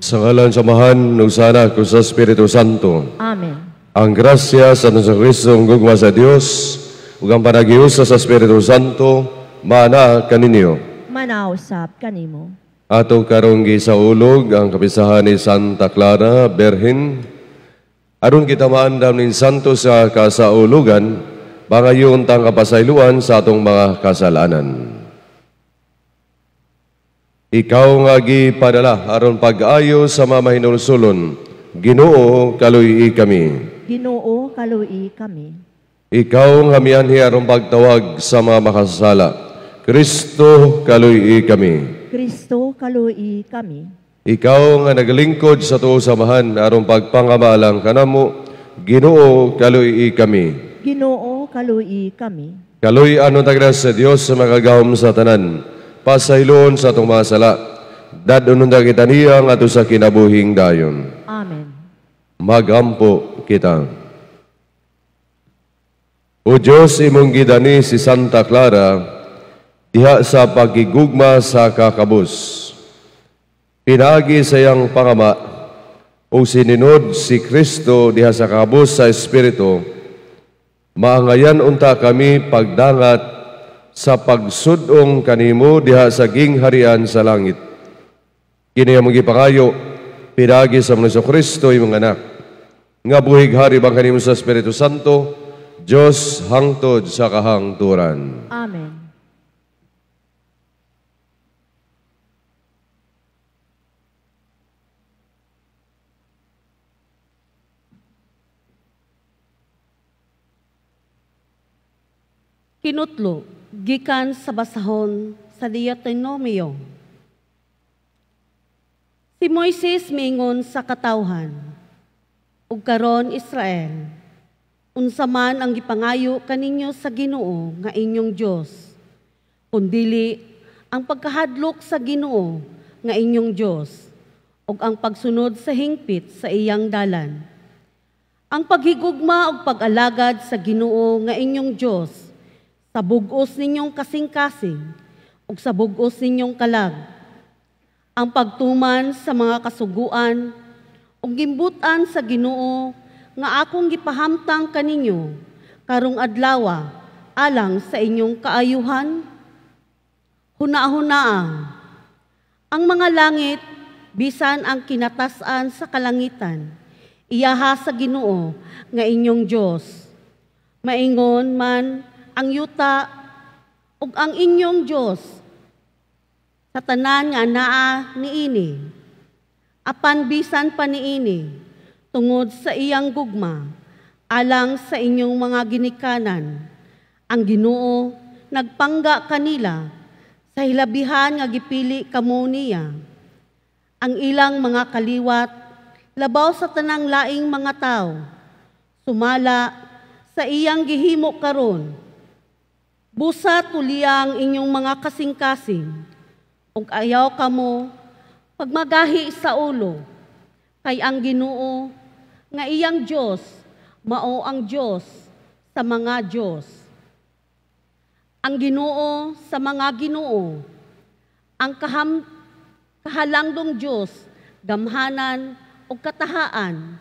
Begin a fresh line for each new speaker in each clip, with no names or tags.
Sa ngalan sa Amahan, ug sa Anak, ug sa Espiritu Santo.
Amen.
Ang grasya sa atong sa Kristo, ang gugma sa Dios, ug ang panagiusa sa Espiritu Santo, maana kaninyo.
Manausap kanimo.
Ato karong gisaulog ang kapisahan ni Santa Clara Berhen. Aron kita maandam ning santo sa kasaulugan, pangayon tang kapasayloan sa atong mga kasalanan. Ikaw nga gipadala aron pag-ayo sa mga mahinulsulon, Ginoo, kaluy-i kami.
Ginoo, kaluy-i kami.
Ikaw nga mianhi aron pagtawag sa mga makasasala, Kristo, kaluy-i kami.
Kristo, kaluy-i kami.
Ikaw nga naglingkod sa tuo samahan aron pagpangamalang kanamo, Ginoo, kaluy-i kami.
Ginoo, kaluy-i kami.
Kaluy-an ta sa Dios sa makagagahom sa tanan, pasayloon sa atong mga sala, dad-on unta kita niya ngadto sa kinabuhing dayon.
Amen.
Magampo kita. O Diyos, imong gidani si Santa Clara diha sa pagigugma sa kakabus. Pinaagi sa iyang pangama o sininod si Kristo diha sa kakabus sa Espiritu, maangayan unta kami pagdangat sa pagsudong kanimo diha sa gingharian sa langit. Kini among gipangayo pinaagi sa among Kristo imong anak, nga buhig hari bang kanimo sa Espiritu Santo, Dios hangtod sa kahangturan.
Amen.
Kinutlo gikan sa basahon sa Deuteronomio. Si Moises miingon sa katawhan, ug karon Israel, unsa man ang gipangayo kaninyo sa Ginoo nga inyong Dios, kundili ang pagkahadlok sa Ginoo nga inyong Dios ug ang pagsunod sa hingpit sa iyang dalan, ang paghigugma ug pag-alagad sa Ginoo nga inyong Dios sa bug-os ninyong kasing-kasing ug sa bug-os ninyong kalag, ang pagtuman sa mga kasuguan ug gimbut-an sa Ginoo nga akong gipahamtang kaninyo karong adlawa alang sa inyong kaayuhan. Hunahunaa ang mga langit bisan ang kinatas-an sa kalangitan, iyaha sa Ginoo nga inyong Dios. Maingon man ang yuta ug ang inyong Dios sa tanan nga naa niini. Apan bisan pa niini tungod sa iyang gugma alang sa inyong mga ginikanan, ang Ginoo nagpangga kanila sa hilabihan nga gipili kamo niya. Ang ilang mga kaliwat labaw sa tanang laing mga tawo, sumala sa iyang gihimo karon. Busa tuliya ang inyong mga kasing-kasing, ug ayaw kamo pagmagahi sa ulo, kay ang Ginoo nga iyang Dios mao ang Dios sa mga Dios, ang Ginoo sa mga Ginoo, ang kahalangdong Dios, gamhanan ug katahaan.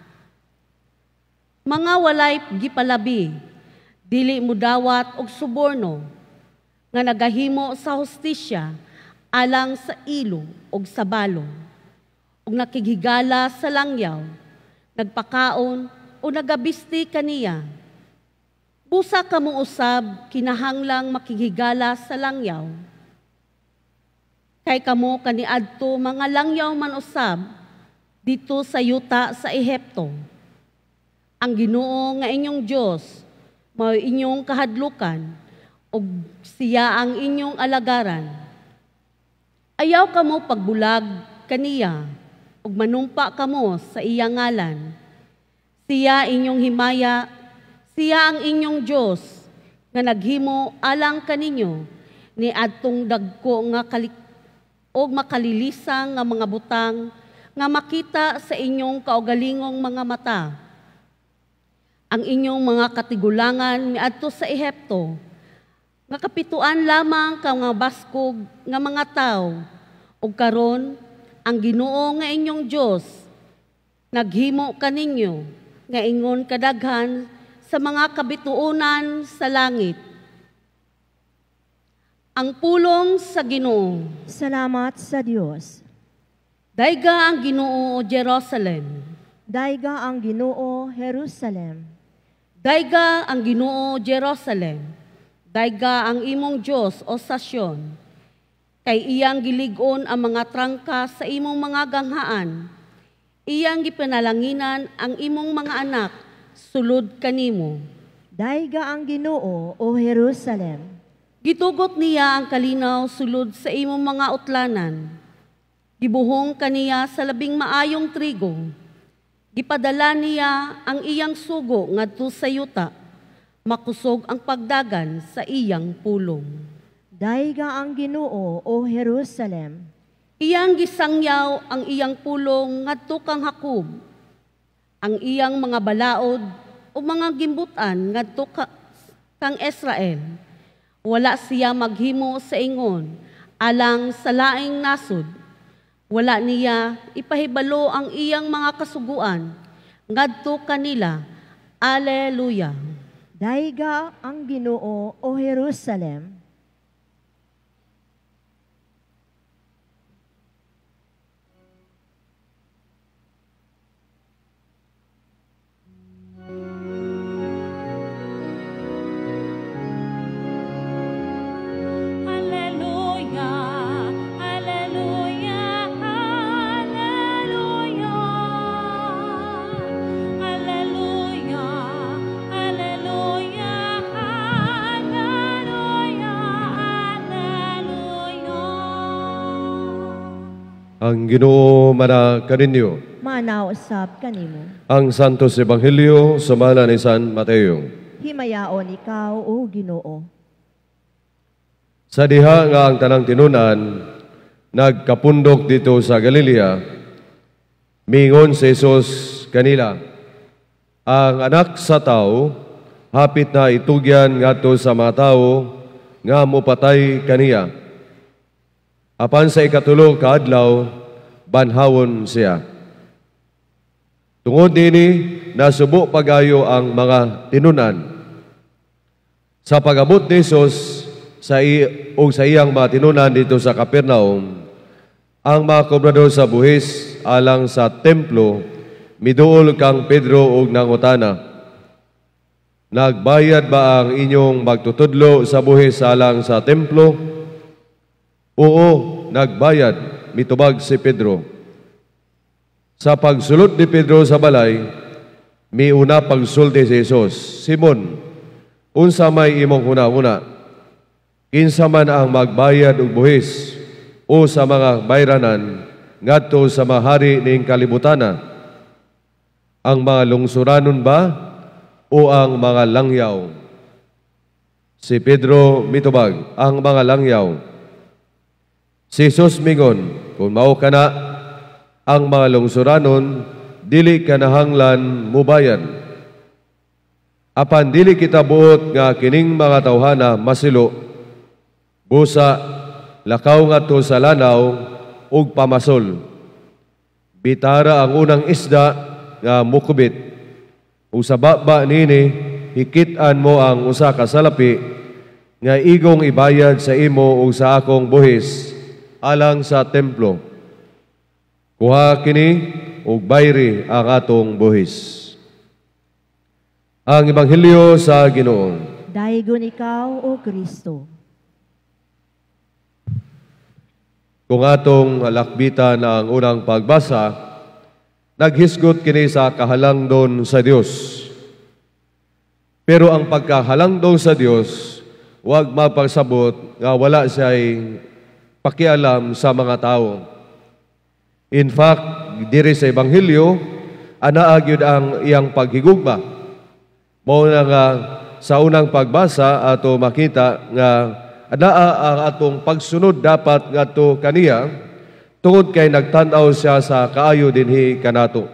Mga walay gipalabi, dili mudawat og suborno, nga nagahimo sa hustisya alang sa ilo og sa balo, ug nakighigala sa langyaw, nagpakaon o nagabisti kaniya. Busa kamo usab kinahanglang makighigala sa langyaw. Kay kamo kaniadto mga langyaw man usab dito sa yuta sa Ehipto. Ang Ginoo nga inyong Dios mao inyong kahadlukan ug siya ang inyong alagaran. Ayaw kamo pagbulag kaniya ug manumpa kamo sa iyang ngalan. Siya inyong himaya, siya ang inyong Dios nga naghimo alang kaninyo ni adtong dagko nga og makalilisang nga mga butang nga makita sa inyong kaugalingong mga mata. Ang inyong mga katigulangan miadto sa Ehipto, nga kapituan lamang ka nga baskog nga mga tawo, ug karon Ang Ginoo nga inyong Dios naghimo kaninyo nga ingon kadaghan sa mga kabituonan sa langit. Ang pulong sa Ginoo.
Salamat sa Dios.
Dayga ang Ginoo, Jerusalem.
Dayga ang Ginoo, Jerusalem.
Dayga ang Ginoo, Jerusalem. Dayga ang imong Dios, o Sasyon. Kay iyang gilig-on ang mga trangka sa imong mga ganghaan. Iyang gipanalanginan ang imong mga anak sulod kanimo.
Dayga ang Ginoo, o Jerusalem.
Gitugot niya ang kalinaw sulod sa imong mga utlanan. Gibuhong kaniya sa labing maayong trigo. Gipadala niya ang iyang sugo ngadto sa yuta. Makusog ang pagdagan sa iyang pulong.
Dayga ang Ginoo, o Jerusalem.
Iyang gisangyaw ang iyang pulong ngadto kang Jacob. Ang iyang mga balaod o mga gimbutan ngadto kang Israel. Wala siya maghimo sa ingon alang sa laing nasod. Wala niya ipahibalo ang iyang mga kasuguan ngadto kanila. Alleluia.
Dayga ang Ginoo, o Jerusalem.
Ang Ginoo mana kaninyo.
Manausap kanimo.
Ang Santos Ebanghelyo sumala ni San Mateo.
Himayaon ikaw, o Ginoo.
Sa diha nga ang tanang tinunan nagkapundok dito sa Galilea, mingon si Jesus kanila, ang anak sa tao hapit na itugyan ngadto sa mga tawo nga mopatay kaniya. Apan sa ikatulo ka adlaw, banhawon siya. Tungod nini, nasubo pagayo ang mga tinunan. Sa pag-abot ni Jesus sa iyang mga tinunan dito sa Capernaum, ang mga kobrador sa buhis alang sa templo, miduol kang Pedro og nangutana, nagbayad ba ang inyong magtutudlo sa buhis alang sa templo? Oo, nagbayad, mitubag si Pedro. Sa pagsulod ni Pedro sa balay, miuna pagsulti si Jesus, Simon, unsa may imong huna-huna? Kinsa man ang magbayad og buhis o sa mga bayranan ngadto sa mahari ning kalibutana? Ang mga lungsuranon ba o ang mga langyaw? Si Pedro mitubag, ang mga langyaw. Si Jesus mingon, kung mao ka na ang mga lungsuranon, dili ka nahanglan mubayan. Apan dili kita buot nga kining mga tawhana masilo, busa lakaw ngadto sa lanaw ug pamasol. Bitara ang unang isda nga mukubit, ug sa baba nini hikit-an mo ang usa ka salapi nga igong ibayad sa imo ug sa akong buhis alang sa templo. Kuha kini ug bayri ang atong buhis. Ang Ebanghelyo sa Ginoo.
Daygon ikaw, o Kristo.
Kung atong lakbitan ang unang pagbasa, naghisgot kini sa kahalangdon sa Dios. Pero ang pagkahalangdon sa Dios, wag mapagsabot nga wala siya'y pakialam sa mga tao. In fact, diri sa Ebanghelyo, anaa gyud ang iyang paghigugma. Mao na nga sa unang pagbasa ato makita nga anaa ang atong pagsunod dapat ngadto kaniya tungod kay nagtan-aw siya sa kaayo dinhi kanato.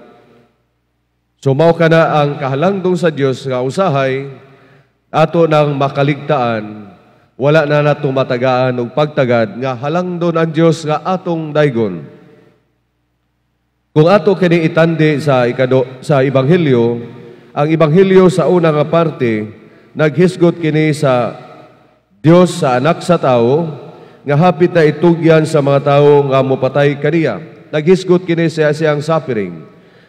So mao kana ang kahalangdong sa Dios nga usahay ato nang makaligtaan, wala na nato matagaan og pagtagad nga halangdon ang Dios nga atong daygon. Kung ato kini itandi sa ikado sa ebanghelyo, ang ebanghelyo sa una nga parte naghisgot kini sa Dios sa anak sa tao nga hapit na itugyan sa mga tawo nga mopatay kaniya. Naghisgot kini sa siyang suffering.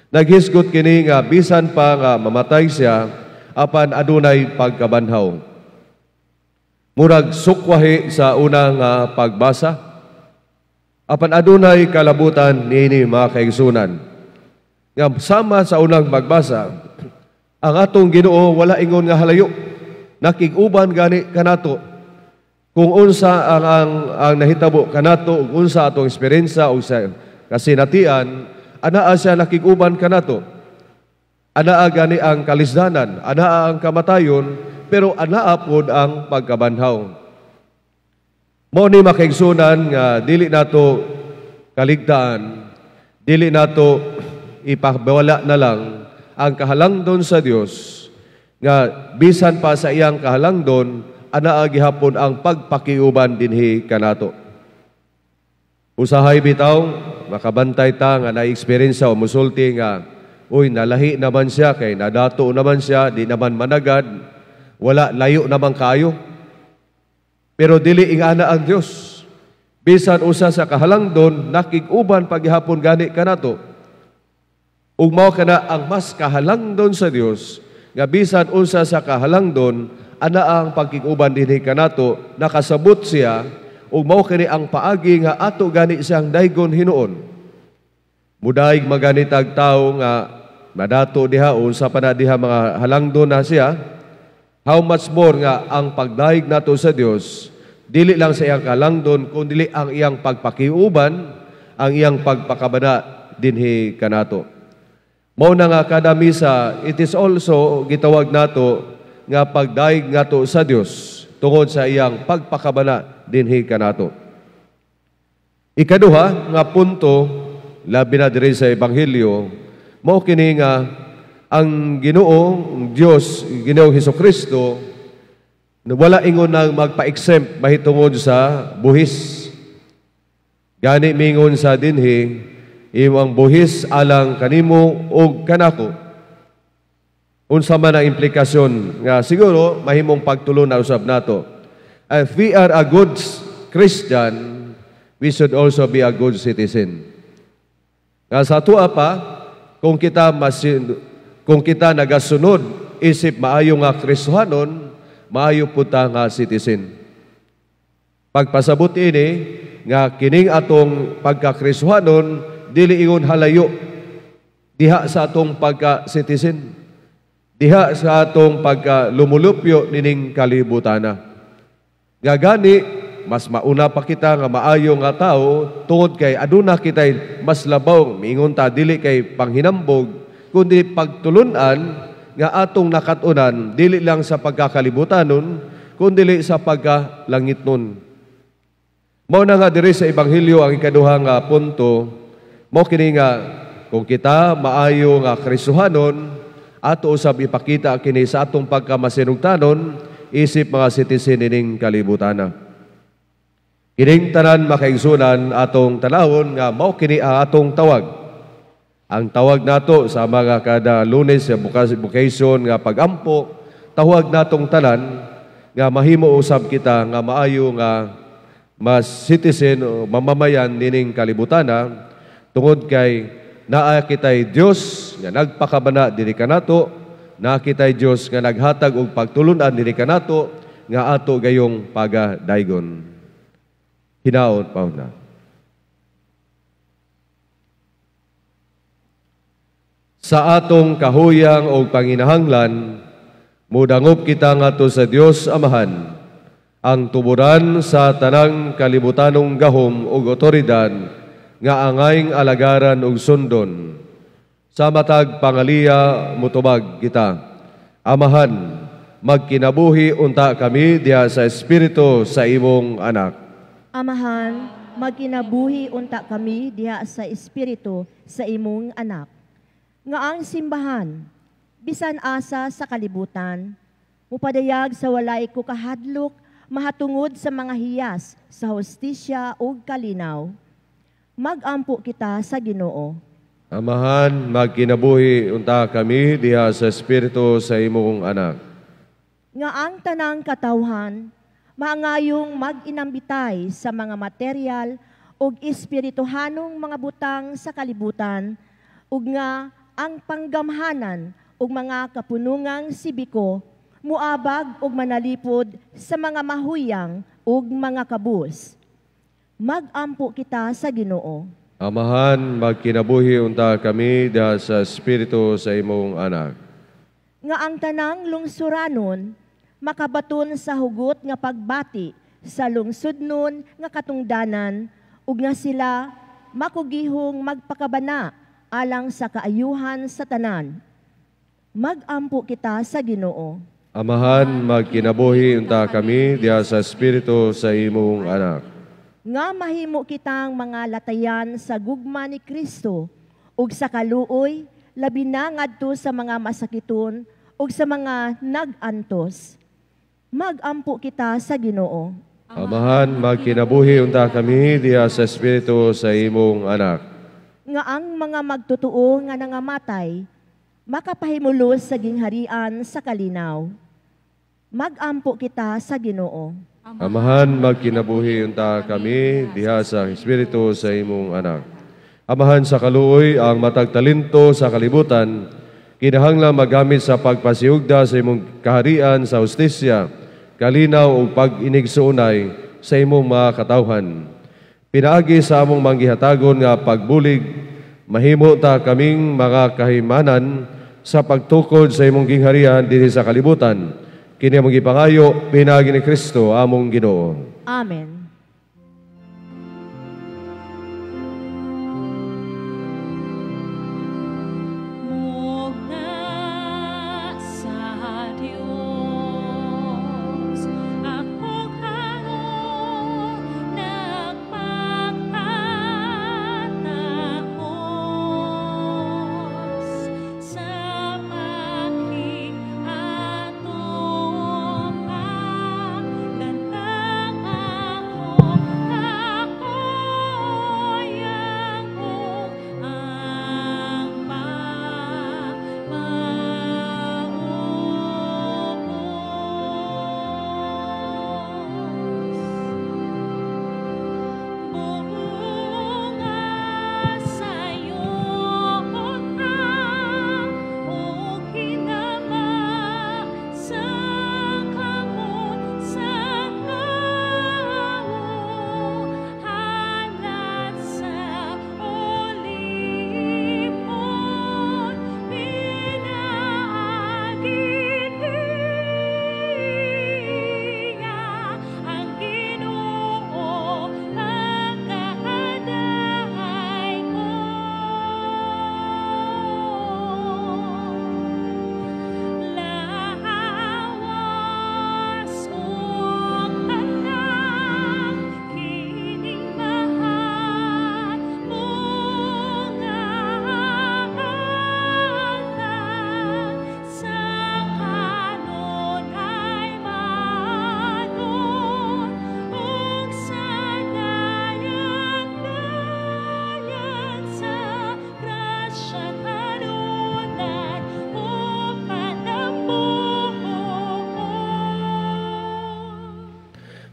Naghisgot kini nga bisan pa nga mamatay siya apan adunay pagkabanhaw. Murag sukwahi sa una nga pagbasa. Apan adunay kalabutan niini, mga kaigsunan. Nga sama sa unang magbasa, ang atong Ginoo wala ingon nga halayo. Nakig-uban gani kanato. Kung unsa ang nahitabo kanato, ug unsa atong eksperyensya o sa kasinatian, anaa siya nakig-uban kanato. Anaa gani ang kalisdanan, anaa ang kamatayon, pero anaa pod ang pagkabanhaw. Mao ni, makaigsunan, nga dili nato kaligtaan, dili nato ipabawala na lang ang kahalangdon sa Dios nga bisan pa sa iyang kahalangdon, anaa gihapon ang pagpakiuban dinhi kanato. Usahay bitaw makabantay ta nga na-experience o musulti nga, "Uy, nalahi naman siya kay nadato naman siya, di naman managad, wala layo naman kayo." Pero dili ingana ang Dios. Bisan usa sa kahalangdon, nakig-uban paghihapon gani kanato. Ug mao kana ang mas kahalangdon sa Dios nga bisan unsa sa kahalangdon, ana ang pagkig-uban dinhi kanato, nakasabot siya ug mao kini ang paagi nga ato gani siyang daygon hinuon. Mudaig maganitag tawo nga madato diha, unsa pa na diha, mga halangdon na siya, how much more nga ang pagdayeg nato sa Dios dili lang sa iyang kalangdon kundi ang iyang pagpakiuban, ang iyang pagpakabana dinhi kanato. Mao na nga kada misa, it is also gitawag nato nga pagdayeg nato sa Dios tungod sa iyang pagpakabana dinhi kanato. Ikaduha nga punto, labi na diri sa ebanghelyo, mao kini nga ang Ginoo, ang Dios, Ginoong Hesukristo, wala ingon nang magpa-exempt mahitungod sa buhis. Gani mingon sa dinhi, imong buhis alang kanimo ug kanako. Unsa man ang implikasyon nga siguro mahimong pagtulon na usab nato. If we are a good Christian, we should also be a good citizen. Nga sa atoa pa, kung kita nagasunod isip maayo nga Kristohanon, maayo pud ta nga citizen. Pagpasabot ini nga kining atong pagka-Kristohanon dili ingon halayo diha sa atong pagka-citizen, diha sa atong pagka lumulupyo nining kalibutana. Nga gani mas mauna pa kita nga maayo nga tao tungod kay aduna kitay mas labaw, miingon ta, dili kay panghinambog kundi pagtulunan nga atong nakatunan dili lang sa pagkakalibutanon kundi sa pagkalangitnon. Mao na nga diri sa ebanghelyo, ang ikaduha nga punto mao kini nga kung kita maayo nga Kristohanon, ato usab ipakita kini sa atong pagkamasinugtanon isip mga citizen ining kalibutana. Kining tanan, makaigsunan, atong tanawon nga mao kini ang atong tawag. Ang tawag nato sa mga kada Lunes sa bukas vocation nga pagampo, tawag natong tanan nga mahimo usab kita nga maayo nga mas citizen o mamamayan nining kalibutana tungod kay naa kitay Dios nga nagpakabana dinhi kanato, naa kitay Dios nga naghatag og pagtulunan dinhi kanato nga ato gayong pagadaygon. Hinaot pa na. Sa atong kahuyang o panginahanglan, mudangop kita ngadto sa Dios Amahan, ang tuburan sa tanang kalibutanong gahom ug otoridad nga angayng alagaran ug sundon. Sa matag pangaliya mutubag kita, Amahan, magkinabuhi unta kami diha sa Espiritu sa imong anak.
Amahan, magkinabuhi unta kami diha sa Espiritu sa imong anak. Nga ang simbahan, bisan asa sa kalibutan, mupadayag sa walay ko kahadlok, mahatungod sa mga hiyas sa hustisya ug kalinaw. Magampo kita sa Ginoo.
Amahan, magkinabuhi unta kami diha sa Espiritu sa imong anak.
Nga ang tanang katawhan maangayong mag-inambitay sa mga material ug espirituhanong mga butang sa kalibutan ug nga ang panggamhanan ug mga kapunungang sibiko muabag ug manalipod sa mga mahuyang ug mga kabus. Magampo kita sa Ginoo.
Amahan, magkinabuhi unta kami diha sa Espiritu sa imong anak.
Nga ang tanang lungsuranon makabaton sa hugot nga pagbati sa lungsodnon nga katungdanan ug nga sila makugihong magpakabana alang sa kaayuhan sa tanan. Magampo kita sa Ginoo.
Amahan, magkinabuhi unta kami diha sa Espiritu sa imong anak.
Nga mahimo kitang mga latayan sa gugma ni Kristo ug sa kaluoy, labi na ngadto sa mga masakiton ug sa mga nag-antos. Magampo kita sa Ginoo.
Amahan, magkinabuhi unta kami diha sa Espiritu sa imong anak.
Nga ang mga magtotoo nga nangamatay makapahimulos sa gingharian sa kalinaw. Magampo kita sa Ginoo.
Amahan, magkinabuhi unta kami diha sa Espiritu sa imong anak. Amahan, sa kaluoy ang matag talento sa kalibutan, kinahanglan magamit sa pagpasihugda sa imong kaharian sa hustisya, kalinaw ug pag-inigsuonay sa imong mga katawhan. Pinaagi sa among manggihatagon nga pagbulig, mahimo ta kaming mga kahimanan sa pagtukod sa imong gingharian dinhi sa kalibutan. Kini among gipangayo pinaagi ni Kristo among Ginoo.
Amen.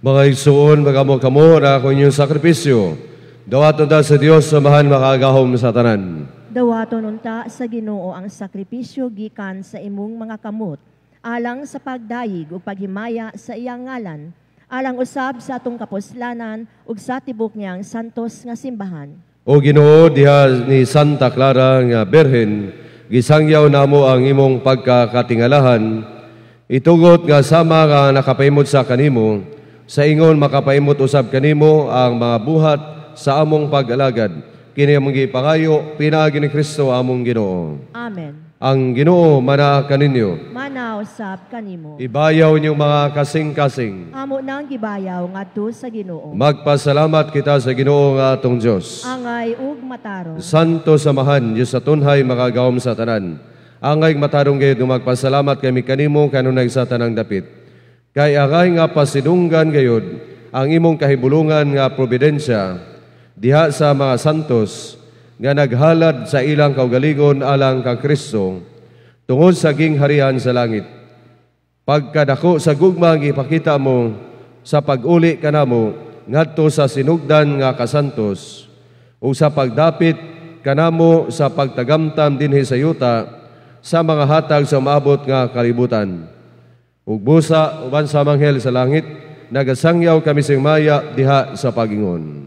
Mga igsuon, magamo-kamo na ako inyong sakripisyo. Dawaton ta sa Dios sa mahan makagahom sa tanan.
Dawaton unta sa Ginoo ang sakripisyo gikan sa imong mga kamot, alang sa pagdayeg ug paghimaya sa iyang ngalan, alang usab sa atong kapuslanan ug sa tibok niyang santos nga simbahan.
O Ginoo, diha ni Santa Clara nga Birhen, gisangyaw namo ang imong pagkakatingalahan, itugot nga sama nga nakapaimot sa kanimo, sa ingon makapaimot usab kanimo ang mga buhat sa among pag-alagad. Kini among gipangayo pinaagi ni Kristo among Ginoo.
Amen.
Ang Ginoo mana kaninyo.
Mana usab kanimo.
Ibayaw inyong mga kasing-kasing.
Amo nang gibayaw ngadto sa Ginoo.
Magpasalamat kita sa Ginoo nga atong Dios.
Angay ug matarong.
Santo samahan, Dios sa tunhay makagawom sa tanan. Angay matarong gayud magpasalamat kami kanimo kanunay sa tanang dapit. Kay angay nga pasidunggan gayud ang imong kahibulungan nga providensya diha sa mga santos, nga naghalad sa ilang kaugalingon alang kang Kristo tungod sa gingharian sa langit. Pagkadako sa gugma ang ipakita mo sa pag-uli kanamo ngadto sa sinugdan nga kasantos ug sa pagdapit kanamo sa pagtagamtam dinhi sa yuta sa mga hatag sa maabot nga kalibutan. Ug busa uban sa manghel sa langit, nagasangyaw kami sing maya diha sa pagingon.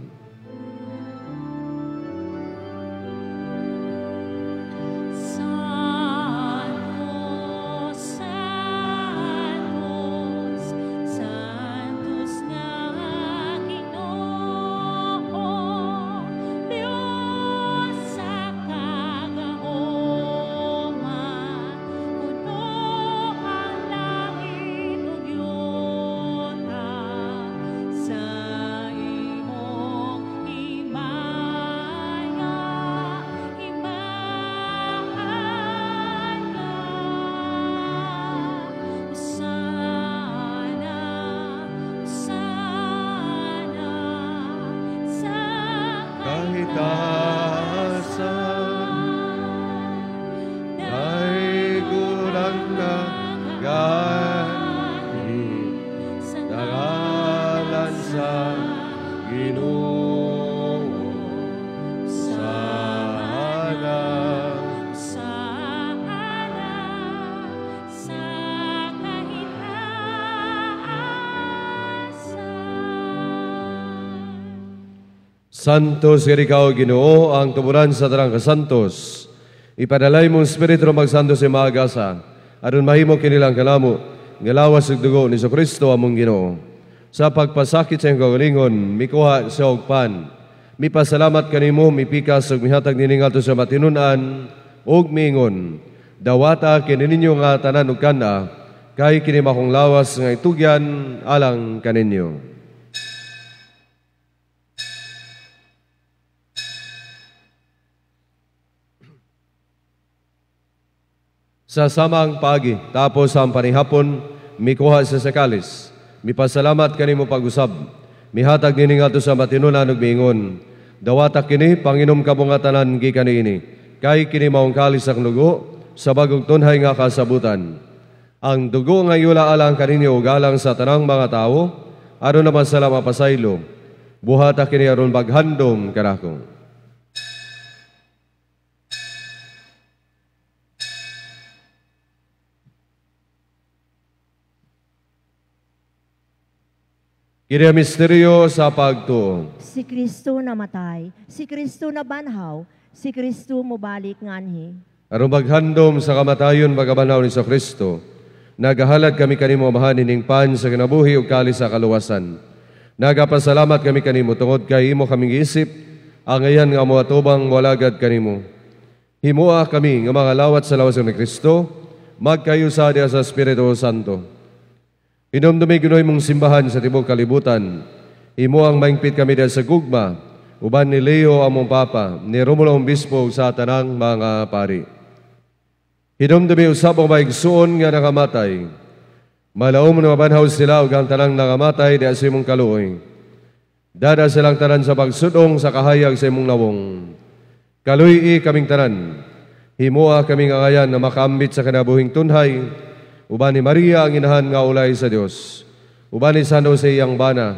Santos ikaw, Ginoo, ang tuburan sa tanang kasantos. Ipadalay mong Espiritu magsanto sa maagasa, aron mahimo kinilang kanamo, nga lawas ug dugo ni Kristo among Ginoo. Sa pagpasakit sa iyong kaugalingon, mikuha siya og pan. Mipasalamat kanimo, mipikas ug mihatag nining ngadto sa matinun-an ug miingon. Dawata kini ninyo nga tanan ug kana, kay kini makong lawas nga itugyan alang kaninyo. Sa samang pagi, tapos ang panihapon, mikuha sa sakalis. Mipasalamat kanimo pag-usab. Mihatag nining ngadto sa matinunan ug miingon. Dawata kini, panginom kamo nga tanan gikan niini. Kay kini maong kalis ang dugo sa bagong tunhay nga kasabutan. Ang dugo nga yula alang kaninyo ug alang sa tanang mga tawo, aron naman sila mapasaylo. Buhata kini aron maghandom kanako. Kini ang misteryo sa pagtuo.
Si Kristo namatay, si Kristo nabanhaw, si Kristo mobalik nganhi.
Aron maghandom sa kamatayon pagkabanhaw ni Kristo, nagahalad kami kanimo Amahan ining pan sa kinabuhi ug kalis sa kaluwasan. Nagapasalamat kami kanimo tungod kay imo kaming giisip ang ayan nga moatubang walagad kanimo. Himoa kami nga mga lawat sa lawas ni Kristo, magkayusa diha sa Espiritu Santo. Hinumdumi Ginoo imong simbahan sa tibuok kalibutan. Imo ang maingpit kami diha sa gugma, uban ni Leo among Papa, ni Romulo ang Bispo sa tanang mga pari. Hinumdumi usab ang maigsuon nga nakamatay. Malaom na mabanhaw sila ug ang tanang nakamatay diha sa imong kaluoy. Dada silang tanan sa pagsudong sa kahayag sa imong nawong. Kaluy-i kaming tanan. Himoa kaming angayan na makaambit sa kinabuhing tunhay. Uban ni Maria ang inahan nga ulay sa Dios. Uban ni San Jose iyang bana.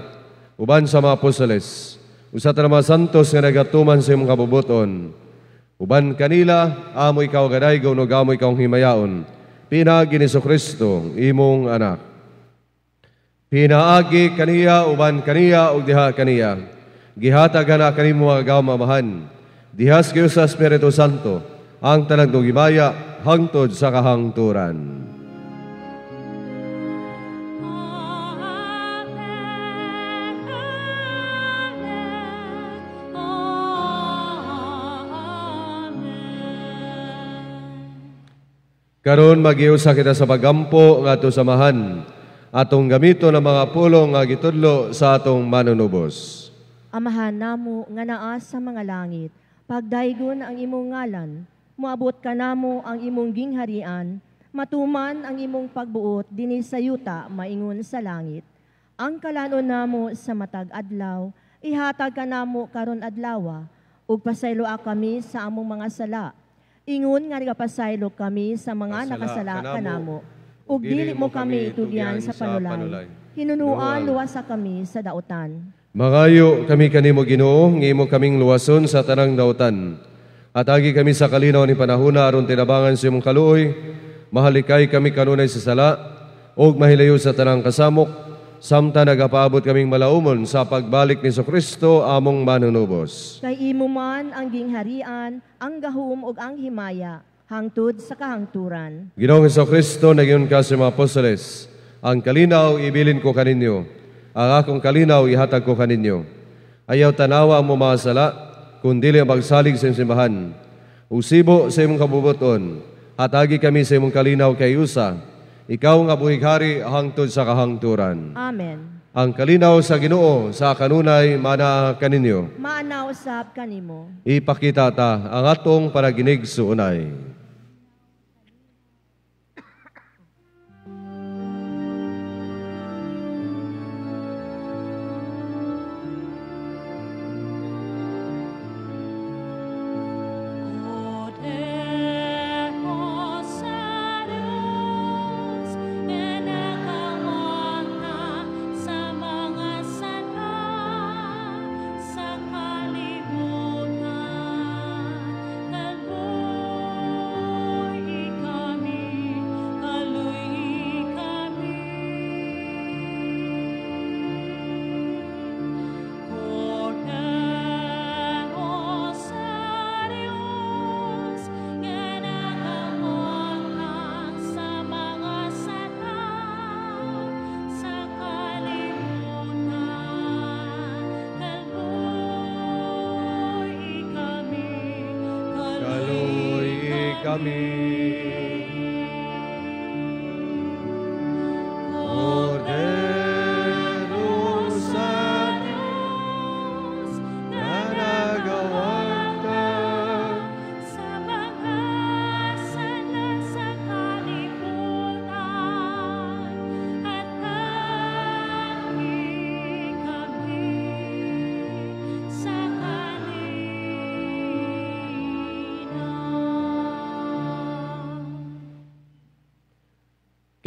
Uban sa mga apostoles. Usa ta mga santos nga nagatuman sa imong kabubuton. Uban kanila amo ikaw gadaygon ug amo ikaw himayaon. Pinaagi ni Kristo imong anak. Pinaagi kaniya uban kaniya ug diha kaniya. Gihatag na kanimo ang gamahan. Diha sa Espiritu Santo ang tanang gimaya hangtod sa kahangturan. Karon magiusa kita sa pagampo ngadto sa Amahan, atong gamito ng mga pulong nga gitudlo sa atong manunubos.
Amahan namo nga naa sa mga langit, pagdaygon ang imong ngalan, moabot kanamo ang imong gingharian, matuman ang imong pagbuot dinhi sa yuta maingon sa langit. Ang kalanon namo sa matag adlaw, ihatag kanamo karon adlawa, Ug pasayloa kami sa among mga sala, ingon nga nagapasaylo kami sa mga nakasala kanamo. Ug dili mo kami itugyan sa panulay. Hinunuan luwasa kami sa dautan.
Mangayo kami kanimo Ginoo, nga imo kaming luwason sa tanang dautan. Atagi kami sa kalinaw ni panahuna aron tinabangan sa imong kaluoy, mahalikay kami kanunay sa sala ug mahilayo sa tanang kasamok, samtang nagapaabot kaming malaumon sa pagbalik ni Kristo among manunubos.
Kay imo man ang gingharian, ang gahom ug ang himaya, hangtod sa kahangturan.
Ginoong Hesukristo, nagyun ka sa mga apostoles, ang kalinaw ibilin ko kaninyo, ang akong kalinaw ihatag ko kaninyo. Ayaw tanawa ang mga sala, kundili ang pagsalig sa imong simbahan. Usibo sa imong kabubuton, hatagi kami sa imong kalinaw kay usa, ikaw nga buhighari hangtod sa kahangturan.
Amen.
Ang kalinaw sa Ginoo sa kanunay mana kaninyo.
Maanaw usab kanimo.
Ipakita ta ang atong panaginig suunay.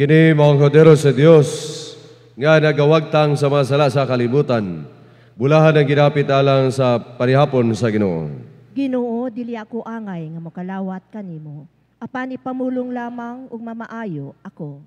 Kini mao ang kordero sa Dios nga nagawagtang sa mga sala sa kalibutan. Bulahan ang ginapit alang sa panihapon sa Ginoo.
Ginoo, dili ako angay nga mokalawat kanimo. Apan ipamulong lamang ug mamaayo ako.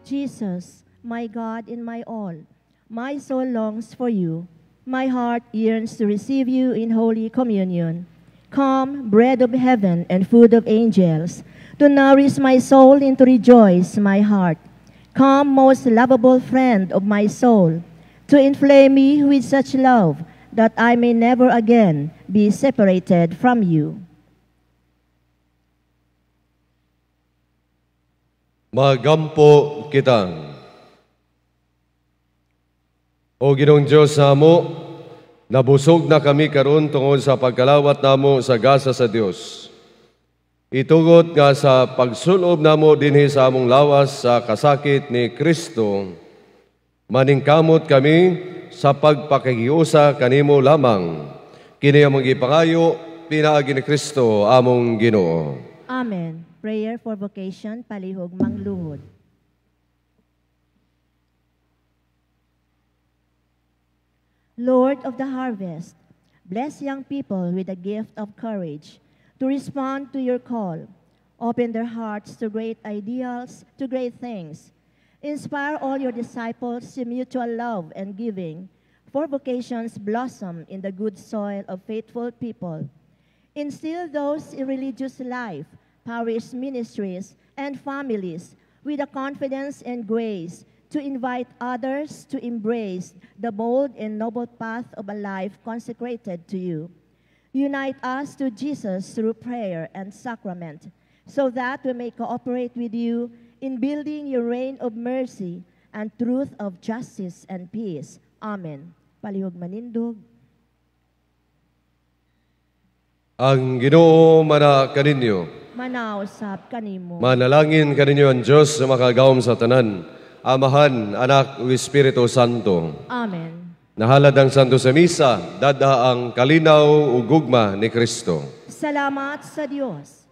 Jesus, my God and my all, My soul longs for you. My heart yearns to receive you in Holy Communion. Come, bread of heaven and food of angels, to nourish my soul and to rejoice my heart. Come, most lovable friend of my soul, to inflame me with such love that I may never again be separated from you.
Magampo kita. O Ginoong Dios namo, nabusog na kami karon tungod sa pagkalawat namo sa gasa sa Dios. Itugot nga sa pagsulob namo dinhi sa among lawas sa kasakit ni Kristo, maningkamot kami sa pagpakigiusa kanimo lamang. Kini among gipangayo pinaagi ni Kristo among Ginoo.
Amen. Prayer for vocation, palihog mangluhod. Lord of the harvest, bless young people with the gift of courage to respond to your call. Open their hearts to great ideals, to great things. Inspire all your disciples to mutual love and giving, for vocations blossom in the good soil of faithful people. Instill those in religious life, parish ministries, and families with the confidence and grace to invite others to embrace the bold and noble path of a life consecrated to you. Unite us to Jesus through prayer and sacrament, so that we may cooperate with you in building your reign of mercy and truth of justice and peace. Amen. Palihog manindog.
Ang Ginoo mana kaninyo.
Manausap kanimo.
Manalangin kaninyo ang Dios na makagawom sa tanan, Amahan, Anak, ug Espiritu Santo.
Amen.
Nahalad ang Santo sa Misa, dada ang kalinaw ug gugma ni Kristo.
Salamat sa Dios.